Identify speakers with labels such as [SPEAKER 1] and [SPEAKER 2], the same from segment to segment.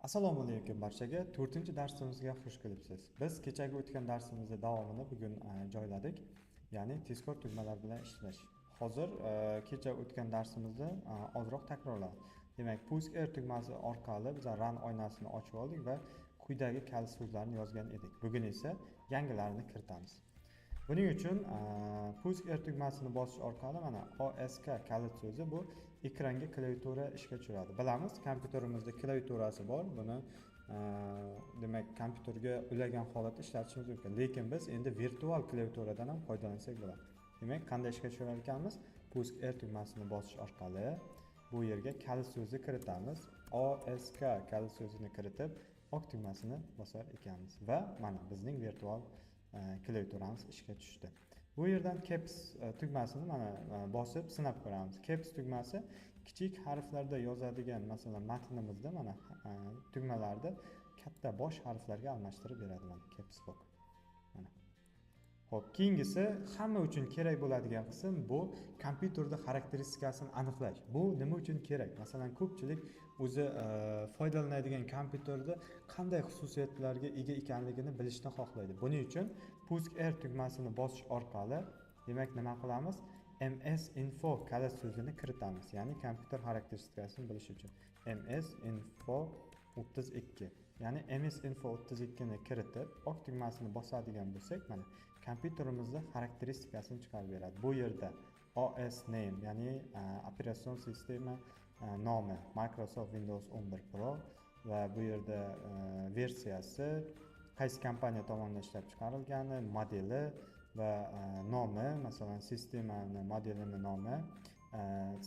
[SPEAKER 1] Assalomu alaykum barchaga. To'rtinchi darsimizga xush kelibsiz. Biz kechagi o'tgan darsimizni davomini bugun joyladik. Ya'ni tezkor tugmalar bilan ishlash. Hozir kecha o'tgan darsimizni ozroq takrorlaymiz. Demak, Пуск R tugmasi orqali biz Run oynasini ochib oldik va quyidagi kalit so'zlarni yozgan edik. Bugun esa yangilarini kiritamiz. Buning uchun Пуск R tugmasini bosish orqali mana OSK kalit so'zi, bu ekranga klaviatura ishga tushiradi. Bilamiz, kompyuterimizda klaviaturasi bor. Buni demak, kompyuterga ulagan holatda ishlatishimiz mumkin. Lekin biz endi virtual klaviaturadan ham foydalansak bo'ladi. Demak, qanday ishga tushirar ekanmiz? Пуск R tugmasini bosish orqali bu yerga kalit so'zni kiritamiz. OSK kalit so'zini kiritib, OK tugmasini bosar ekanmiz va mana bizning virtual klaviaturamiz ishga tushdi. Bu yerdan Caps tugmasini mana bosib sinab ko'ramiz. Caps tugmasi kichik harflarda yozadigan, masalan, matnimizda mana tugmalarni katta bosh harflarga almashtirib beradi, mana Caps Lock. Mana. Xo'p, keyingisi hamma uchun kerak bo'ladigan qism, bu kompyuterda xarakteristikasini aniqlash. Bu nima uchun kerak? Masalan, ko'pchilik o'zi foydalanadigan kompyuterda qanday xususiyatlarga ega ekanligini bilishni xohlaydi. Buning uchun Пуск R tugmasini bosish orqali, demak, nima qilamiz? MS Info kalit so'zini kiritamiz. Ya'ni kompyuter xarakteristikasini bilish uchun MS Info 32. Ya'ni MS Info 32 ni kiritib, OK tugmasini bosadigan bo'lsak, mana kompyuterimizda xarakteristikasini chiqarib beradi. Bu yerda OS name, ya'ni operatsion sistema nomi Microsoft Windows 11 Pro va bu yerda versiyasi, qaysi kompaniya tomonidan ishlab chiqarilgani, modeli va nomi, masalan, sistemani modelini nomi.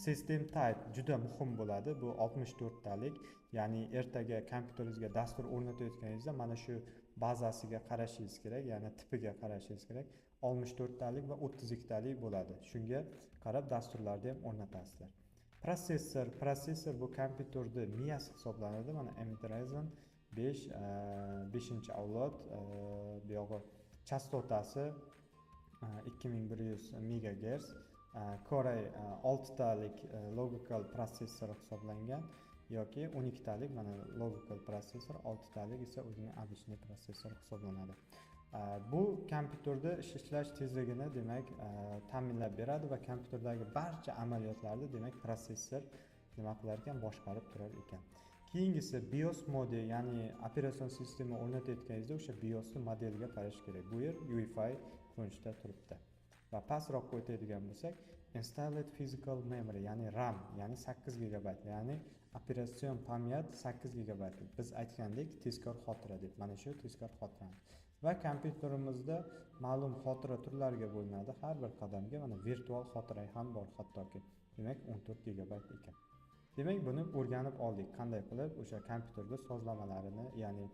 [SPEAKER 1] System type juda muhim bo'ladi. Bu 64 talik, ya'ni ertaga kompyuteringizga dastur o'rnatayotganingizda mana shu bazasiga qarashingiz kerak, ya'ni tipiga qarashingiz kerak. 64 talik va 32 talik bo'ladi. Shunga qarab dasturlarni ham o'rnatasizlar. Protsessor bu kompyuterni miyasi hisoblanadi. Mana AMD Ryzen 5, 5 avlod, bu yog'i chastotasi 2100 megagerts. Core i oltitalik logical protsessor hisoblangan yoki 12 talik, mana logical protsessor, oltitalik esa o'zini обычный protsessor hisoblanadi. Bu kompyuterda ishlash tezligini, demak, ta'minlab beradi va kompyuterdagi barcha amaliyotlarni, demak, protsessor nima qilar ekan, boshqarib turar ekan. Keyingisi BIOS mode, ya'ni operatsion sistema o'rnatayotganingizda o'sha BIOSni modeliga qarash kerak. Bu yer UEFI ko'rinishda turibdi. Va pastroqqa o'tadigan bo'lsak, installed physical memory, ya'ni RAM, ya'ni 8 gigabayt, ya'ni operatsion память 8 gigabayt. Biz aytgandek, tezkor xotira deb, mana shu tezkor xotiramiz. Va kompyuterimizda ma'lum xotira turlariga bo'linadi. Har bir qadamga mana virtual xotira ham bor hattoki. Demak, 14 gigabayt ekan. Demak, buni o'rganib oldik, qanday qilib o'sha kompyuterda sozlamalarini, ya'ni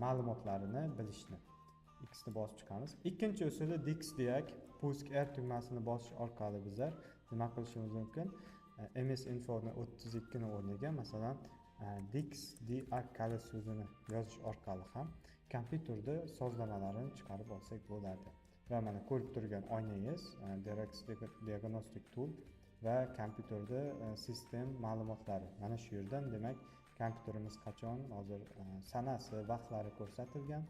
[SPEAKER 1] ma'lumotlarini bilishni. X ni bosib chiqamiz. Ikkinchi usuli DXDIAG. Пуск R tugmasini bosish orqali bizlar nima qilishimiz mumkin? MS Infoni 32 ni o'rniga, masalan, DXDIAG kalit so'zini yozish orqali ham kompyuterda sozlamalarini chiqarib olsak bo'ladi. Va mana ko'rib turgan oynangiz Direct Diagnostic Tool va kompyuterda sistem ma'lumotlari. Mana shu yerdan, demak, kompyuterimiz qachon, hozir sanasi, vaqtlari ko'rsatilgan.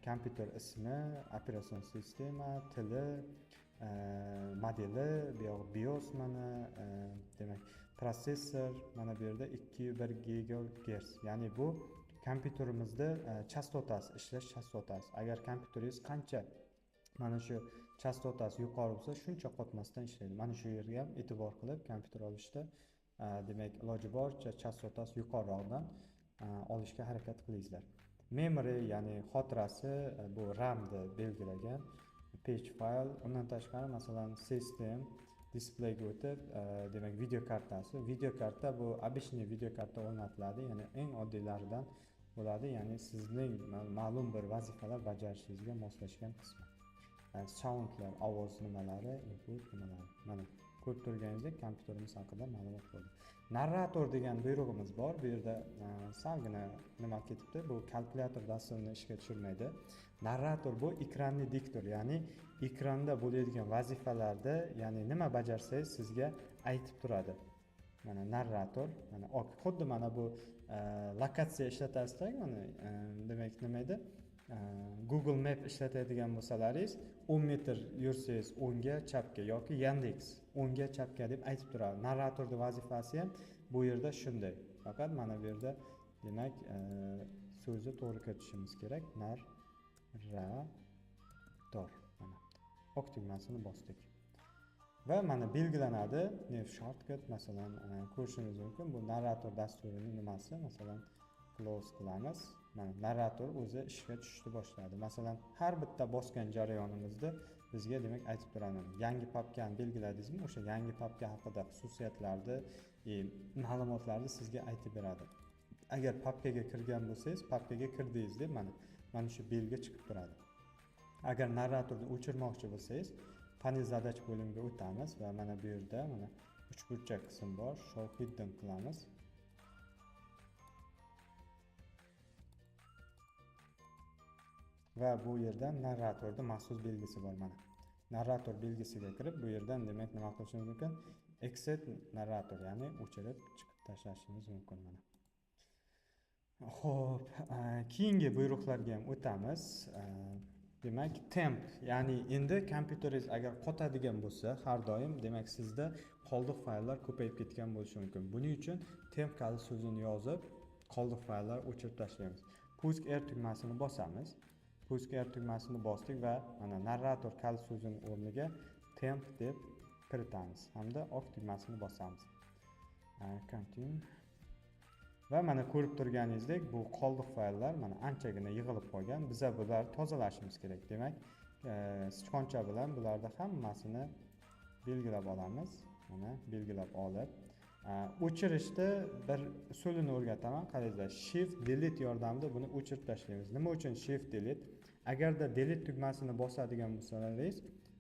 [SPEAKER 1] Kompyuter ismi, operatsion sistema, tili, modeli, bu yog'i BIOS mana, demak, protsessor mana bu yerda 2,1 gigagerts, ya'ni bu kompyuterimizda chastotasi, ishlash chastotasi. Agar kompyuteringiz qancha mana shu chastotasi yuqori bo'lsa, shuncha qotmasdan ishlaydi. Mana shu yerga ham e'tibor qilib kompyuter olishda, demak, iloji boricha chastotasi yuqoriroqdan olishga harakat qilingizlar. Memory, ya'ni xotirasi, bu RAMni belgilagan, page file. Undan tashqari, masalan, system displayga o'tib, demak, video kartasi. Video karta bu обычный video karta o'rnatiladi, ya'ni eng oddiylaridan bo'ladi, ya'ni sizning ma'lum bir vazifalar bajarishingizga moslashgan qismi. Soundlar, ovoz nimalari, input nimalari. Mana ko'rib turganingizdek, kompyuterimiz haqida ma'lumot bo'ldi. Narrator degan buyrug'imiz bor. Bu yerda salgina nima ketibdi, bu kalkulyator dasturini ishga tushirmaydi. Narrator bu экранный diktor, ya'ni ekranda bo'ladigan vazifalarda, ya'ni nima bajarsangiz, sizga aytib turadi. Mana narrator, mana ok, xuddi mana bu lokatsiya ishlatasizda, mana demak nima edi? Google Map ishlatadigan bo'lsalaringiz, 10 metr yursangiz o'ngga, chapga yoki Yandex o'ngga, chapga deb aytib turadi. Narratorning vazifasi ham bu yerda shunday. Faqat mana bu yerda demak so'zni to'g'ri kiritishimiz kerak. Narrator. Mana ok tugmasini bosdik. Va mana belgilanadi. New shortcut masalan ko'rishingiz mumkin. Bu narrator dasturining nimasi? Masalan close qilamiz. Mana narrator o'zi ishga tushishni boshladi. Masalan, har bitta bosgan jarayonimizda bizga demak aytib turadi. Yangi papkani belgiladingizmi? O'sha yangi papka haqida xususiyatlarni, ma'lumotlarni sizga aytib beradi. Agar papkaga kirgan bo'lsangiz, papkaga kirdingiz deb mana shu belgi chiqib turadi. Agar narratorni o'chirmoqchi bo'lsangiz, panel задач bo'limiga o'tamiz va mana bu yerda mana uchburchak qism bor, show hidden qilamiz. Va bu yerdan narratorda maxsus belgisi bor mana. Narrator belgisiga kirib, bu yerdan demak nima qilishimiz mumkin? Exit narrator, ya'ni o'chirib chiqib tashlashimiz mumkin mana. Xo'p, keyingi buyruqlarga ham o'tamiz. Demak, temp, ya'ni endi kompyuteringiz agar qotadigan bo'lsa, har doim demak sizda qoldiq fayllar ko'payib ketgan bo'lishi mumkin. Buning uchun temp kalit so'zini yozib, qoldiq fayllar o'chirib tashlaymiz. Pusk R tugmasini bosamiz. Pusk R tugmasini bosdik va mana narrator kalit so'zining o'rniga temp deb kiritamiz hamda ok tugmasini bosamiz. Continue. Va mana ko'rib turganingizdek bu qoldiq fayllar mana anchagina yig'ilib qolgan. Biza bularni tozalashimiz kerak. Demak, sichqoncha bilan bularni hammasini belgilab olamiz. Mana belgilab olib, o'chirishda bir usulini o'rgataman. Qarangizlar, Shift Delete yordamida buni o'chirib tashlaymiz. Nima uchun Shift Delete? Agarda Delete tugmasini bosadigan bo'lsangiz,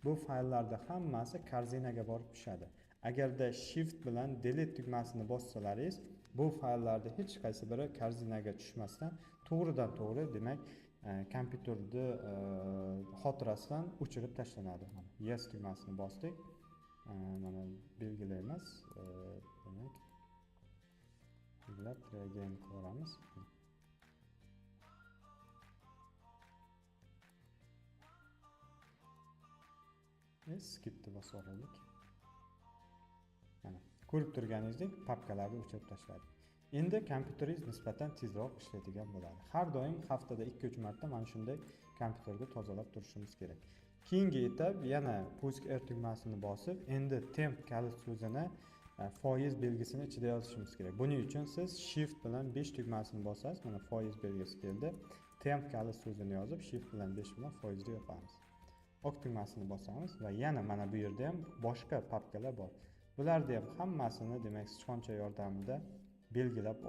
[SPEAKER 1] bu fayllarda hammasi korzinaga borib tushadi. Agarda Shift bilan Delete tugmasini bossalaringiz, bu fayllarda hech qaysi biri korzinaga tushmasdan to'g'ridan to'g'ri demak kompyuterni xotirasidan o'chirib tashlanadi. Mana Yes tugmasini bosdik. Mana belgilaymiz. Demak, belgilab try again qilaveramiz. Skipni bosib olaylik. Mana ko'rib turganingizdek papkalarni o'chirib tashladik. Endi kompyuteringiz nisbatan tezroq ishlaydigan bo'ladi. Har doim haftada 2-3 marta mana shunday kompyuterni tozalab turishimiz kerak. Keyingi etap yana Pusk R tugmasini bosib, endi temp kalit so'zini foiz belgisini ichida yozishimiz kerak. Buning uchun siz Shift bilan 5 tugmasini bosasiz. Mana foiz belgisi keldi. Temp kalit so'zini yozib, Shift bilan 5 bilan foizni yopamiz. Ok tugmasini bosamiz va yana mana bu yerda ham boshqa papkalar bor. Bularni ham hammasini demak sichqoncha yordamida belgilab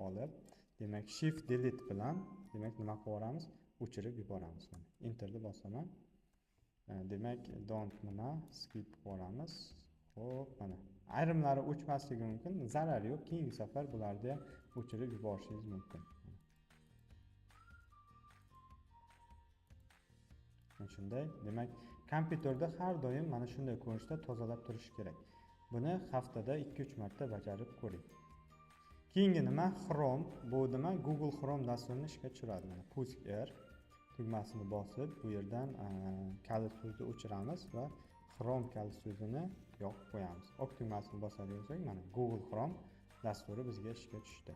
[SPEAKER 1] olib, demak Shift Delete bilan demak nima qilib yuboramiz? O'chirib yuboramiz. Mana Enterni bosaman. Demak don't nima skip qilib yuboramiz. Xo'p, mana ayrimlari o'chmasligi mumkin, zarari yo'q. Keyingi safar bularni ham o'chirib yuborishingiz mumkin. Mana shunday. Demak, kompyuterda har doim mana shunday ko'rinishda tozalab turish kerak. Buni haftada 2-3 marta bajarib ko'ring. Keyingi nima? Chrome. Bu nima? Google Chrome dasturini ishga tushiradi. Mana Pusk R tugmasini bosib, bu yerdan kalit so'zni o'chiramiz va Chrome kalit so'zini yoqib qo'yamiz. Ok tugmasini bosadigan bo'lsak, mana Google Chrome dasturi bizga ishga tushdi.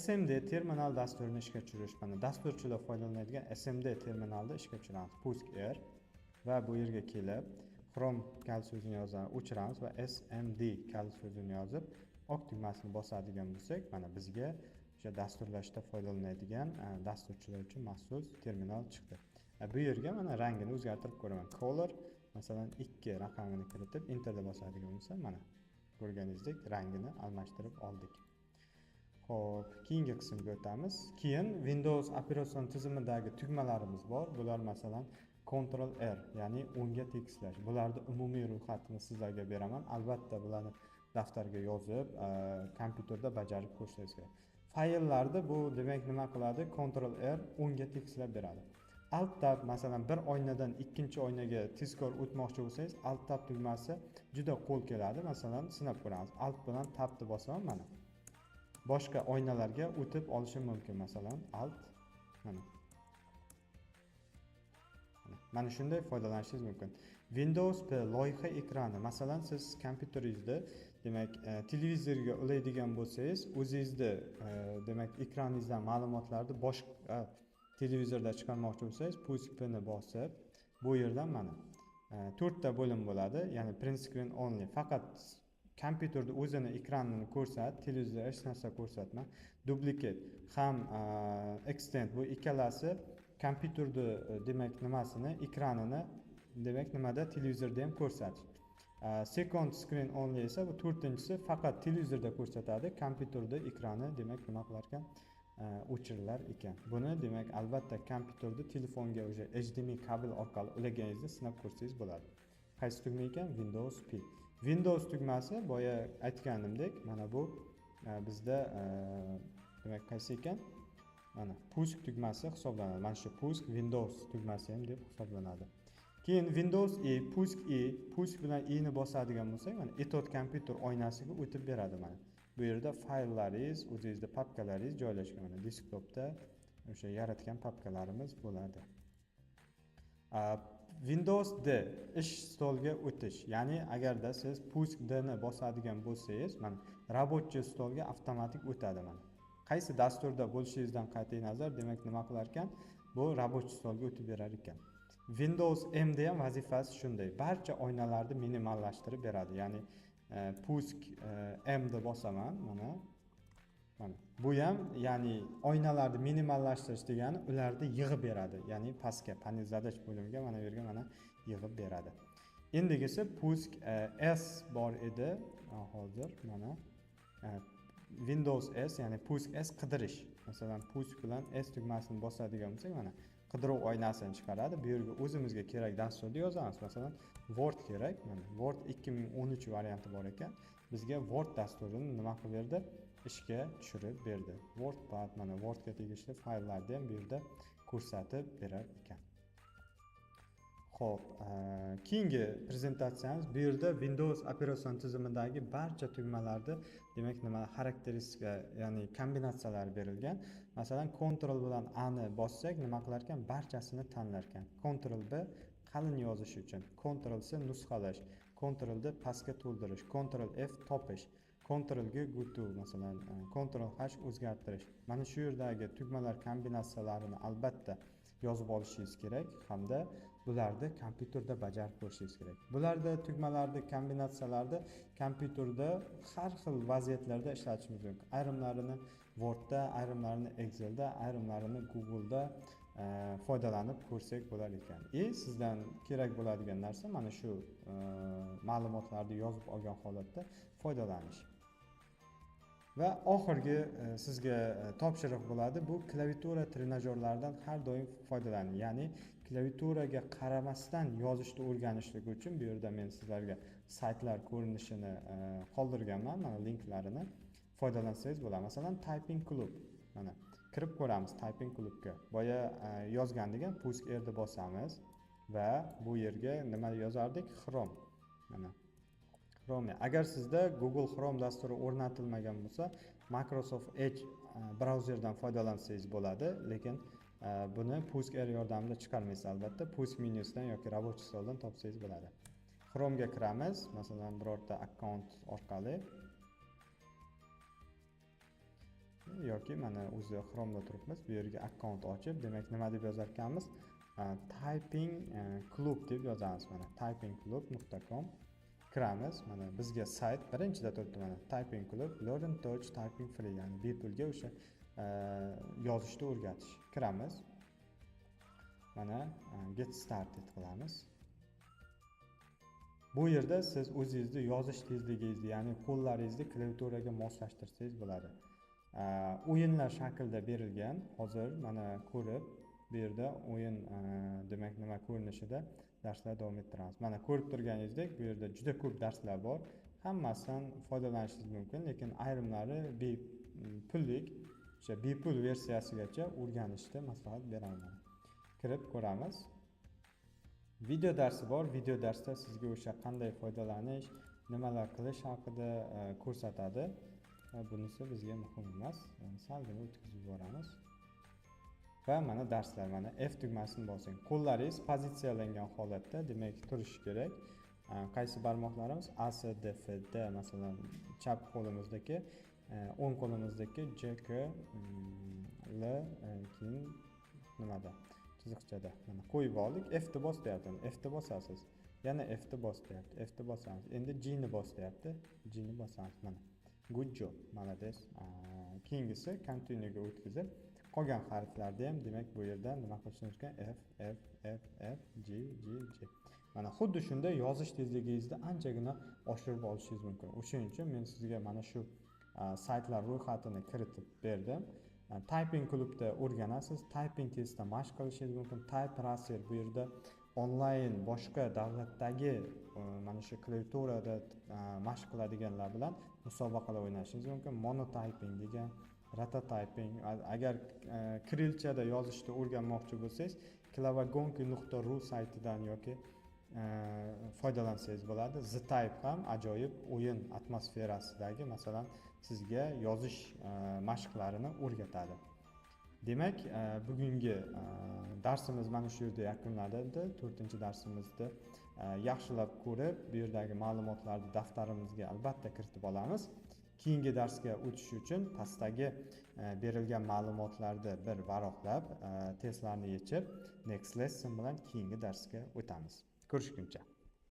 [SPEAKER 1] SMD terminal dasturini ishga tushirish, mana dasturchilar foydalanadigan SMD terminalni ishga tushiramiz. Pusk R va bu yerga kelib Chrome kalit so'zini yozamiz, o'chiramiz va SMD kalit so'zini yozib, ok tugmasini bosadigan bo'lsak, mana bizga o'sha dasturlashda foydalanadigan dasturchilar uchun maxsus terminal chiqdi. Bu yerga mana rangini o'zgartirib ko'raman. Color masalan 2 raqamini kiritib Enterda bosadigan bo'lsam, mana ko'rganingizdek rangini almashtirib oldik. Xo'p, keyingi qismga o'tamiz. Keyin Windows operatsion tizimidagi tugmalarimiz bor. Bular masalan Ctrl R, ya'ni o'ngga tekislash. Bularni umumiy ro'yxatini sizlarga beraman. Albatta bularni daftarga yozib, kompyuterda bajarib ko'rishingiz kerak. Fayllarda bu demak nima qiladi? Ctrl R o'ngga tekislab beradi. Alt Tab, masalan, bir oynadan ikkinchi oynaga tezkor o'tmoqchi bo'lsangiz, Alt Tab tugmasi juda qo'l keladi. Masalan, sinab ko'ramiz. Alt bilan Tabni bosaman, mana boshqa oynalarga o'tib olishim mumkin. Masalan, Alt, mana shunday foydalanishingiz mumkin. Windows P, loyiha ekrani. Masalan, siz kompyuteringizda, demak, televizorga ulaydigan bo'lsangiz, o'zingizni demak, ekraningizdan ma'lumotlarni boshqa televizorda chiqarmoqchi bo'lsangiz, пуск P ni bosib, bu yerdan mana to'rtta bo'lim bo'ladi. Ya'ni print screen only, faqat kompyuterni o'zini ekranini ko'rsat, televizorda hech narsa ko'rsatma. Duplicate ham extend, bu ikkalasi kompyuterni demak, nimasini, ekranini, demak, nimada, televizorda ham ko'rsatish. Second screen only esa bu to'rtinchisi, faqat televizorda ko'rsatadi, kompyuterda ekrani, demak, nima qilar ekan, o'chirilar ekan. Buni, demak, albatta kompyuterni telefonga уже HDMI kabel orqali ulaganingizda sinab ko'rsangiz bo'ladi. Qaysi tugma ekan? Windows P. Windows tugmasi, boya aytganimdek, mana bu bizda demak, qaysi ekan, mana пуск tugmasi hisoblanadi. Mana shu пуск Windows tugmasi ham deb hisoblanadi. Keyin Windows E, пуск E, пуск bilan E ni bosadigan bo'lsak, mana Etot kompyuter oynasiga o'tib beradi. Mana bu yerda fayllaringiz, o'zingizni papkalaringiz joylashgan. Mana desktopda o'sha yaratgan papkalarimiz bo'ladi. Windows D, ish stolga o'tish. Ya'ni agarda siz пуск D ni bosadigan bo'lsangiz, mana рабочий stolga avtomatik o'tadi. Mana qaysi dasturda bo'lishingizdan qat'iy nazar, demak, nima qilar ekan, bu рабочий stolga o'tib berar ekan. Windows M da ham vazifasi shunday, barcha oynalarni minimallashtirib beradi. Ya'ni пуск M ni bosaman, mana bu ham, ya'ni oynalarni minimallashtirish degani ularni yig'ib beradi, ya'ni pastga, панель задач bo'limiga, mana bu yerga, mana yig'ib beradi. Endigisi пуск S bor edi. Hozir mana Windows S, ya'ni пуск S, qidirish. Masalan, пуск bilan S tugmasini bosadigan bo'lsak, mana qidiruv oynasini chiqaradi. Bu yerga o'zimizga kerak dasturni yozamiz. Masalan, Word kerak. Mana Word 2013 varianti bor ekan. Bizga Word dasturini nima qilib berdi, ishga tushirib berdi. WordPad, mana Wordga tegishli fayllarni ham bu yerda ko'rsatib berar ekan. Xo'p, keyingi prezentatsiyamiz. Bu yerda Windows operatsion tizimidagi barcha tugmalarni, demak, nima, xarakteristika, ya'ni kombinatsiyalari berilgan. Masalan, Ctrl bilan A ni bossak, nima qilar ekan? Barchasini tanlar ekan. Ctrl B qalin yozish uchun, Ctrl C nusxalash, Ctrl D pastga to'ldirish, Ctrl F topish, Ctrl G go to, masalan, Ctrl H o'zgartirish. Mana shu yerdagi tugmalar kombinatsiyalarini albatta yozib olishingiz kerak hamda bularni kompyuterda bajarib ko'rishingiz kerak. Bularda tugmalarni kombinatsiyalarni kompyuterda har xil vaziyatlarda ishlatishimiz mumkin. Ayrimlarini Wordda, ayrimlarini Excelda, ayrimlarini Google'da foydalanib ko'rsak bo'lar ekan. И sizdan kerak bo'ladigan narsa mana shu ma'lumotlarni yozib olgan holatda foydalanish. Va oxirgi sizga topshiriq bo'ladi, bu klaviatura trenajyorlaridan har doim foydalaning. Ya'ni klaviaturaga qaramasdan yozishni o'rganishlik uchun bu yerda men sizlarga saytlar ko'rinishini qoldirganman, mana linklarini foydalansangiz bo'ladi. Masalan, Typing Club, mana kirib ko'ramiz Typing Clubga. Boya yozgandik, пуск R ni bosamiz va bu yerga nima yozardik? Chrome, mana Chrome. Agar sizda Google Chrome dasturi o'rnatilmagan bo'lsa, Microsoft Edge brauzeridan foydalansangiz bo'ladi, lekin buni пуск R yordamida chiqarmaysiz albatta, пуск menyusidan yoki рабочий stoldan topsangiz bo'ladi. Chromega kiramiz, masalan, birorta akkaunt orqali yoki mana o'zi Chromeda turibmiz, bu yerga akkaunt ochib, demak, nima deb yozar ekanmiz? Typing Club deb yozamiz, mana typingclub.com kiramiz. Mana bizga sayt birinchida turibdi, mana Typing Club, learn touch typing free, ya'ni bepulga o'sha yozishni o'rgatish. Kiramiz, mana get started qilamiz. Bu yerda siz o'zingizni yozish tezligingizni, ya'ni qo'llaringizni klaviaturaga moslashtirsangiz bo'ladi. O'yinlar shaklida berilgan. Hozir mana ko'rib, bu yerda o'yin, demak, nima ko'rinishida darslar davom ettiramiz. Mana ko'rib turganingizdek, bu yerda juda ko'p darslar bor, hammasidan foydalanishingiz mumkin, lekin ayrimlari pullik. O'sha bepul versiyasigacha o'rganishni maslahat beraman. Kirib ko'ramiz. Video darsi bor. Video darsda sizga o'sha qanday foydalanish, nimalar qilish haqida ko'rsatadi. Bunisi bizga muhim emas. Salgina o'tkazib yuboramiz. Va mana darslar, mana F tugmasini bosing. Qo'llaringiz pozitsiyalangan holatda, demak, turishi kerak. Qaysi barmoqlarimiz? A, S, D, F, D, masalan, chap qo'limizdagi, o'ng qo'limizdagi J, K, L, keyin nimada? Chiziqchada. Mana qo'yib oldik. F ni bos deyapti. F ni bosasiz. Yana F ni bos deyapti. F ni bosamiz. Endi G ni bos deyapti. G ni bosamiz. Mana. Good job. Молодец. Keyingisi continue ga o'tkazib, qolgan harflarni ham, demak, bu yerda nima qilishimiz mumkin? F, F, F, F, G, G, G. Mana xuddi shunday yozish tezligingizni anchagina oshirib olishingiz mumkin. O'shaning uchun men sizga mana shu saytlar ro'yxatini kiritib berdim. Typing klubda o'rganasiz, typing testda mashq qilishingiz mumkin. Type Racer, bu yerda onlayn boshqa davlatdagi mana shu klaviaturada mashq qiladiganlar bilan musobaqalar o'ynashingiz mumkin. Monotyping degan, Ratatyping. Agar kirilchada yozishni o'rganmoqchi bo'lsangiz, klavagonki.ru saytidan yoki foydalansangiz bo'ladi. The Type ham ajoyib o'yin atmosferasidagi, masalan, sizga yozish mashqlarini o'rgatadi. Demak, bugungi darsimiz mana shu yerda yakunlanadi. To'rtinchi darsimizni yaxshilab ko'rib, bu yerdagi ma'lumotlarni daftarimizga albatta kiritib olamiz. Keyingi darsga o'tish uchun pastdagi berilgan ma'lumotlarni bir varaqlab, testlarni yechib, next lesson bilan keyingi darsga o'tamiz. Ko'rishguncha.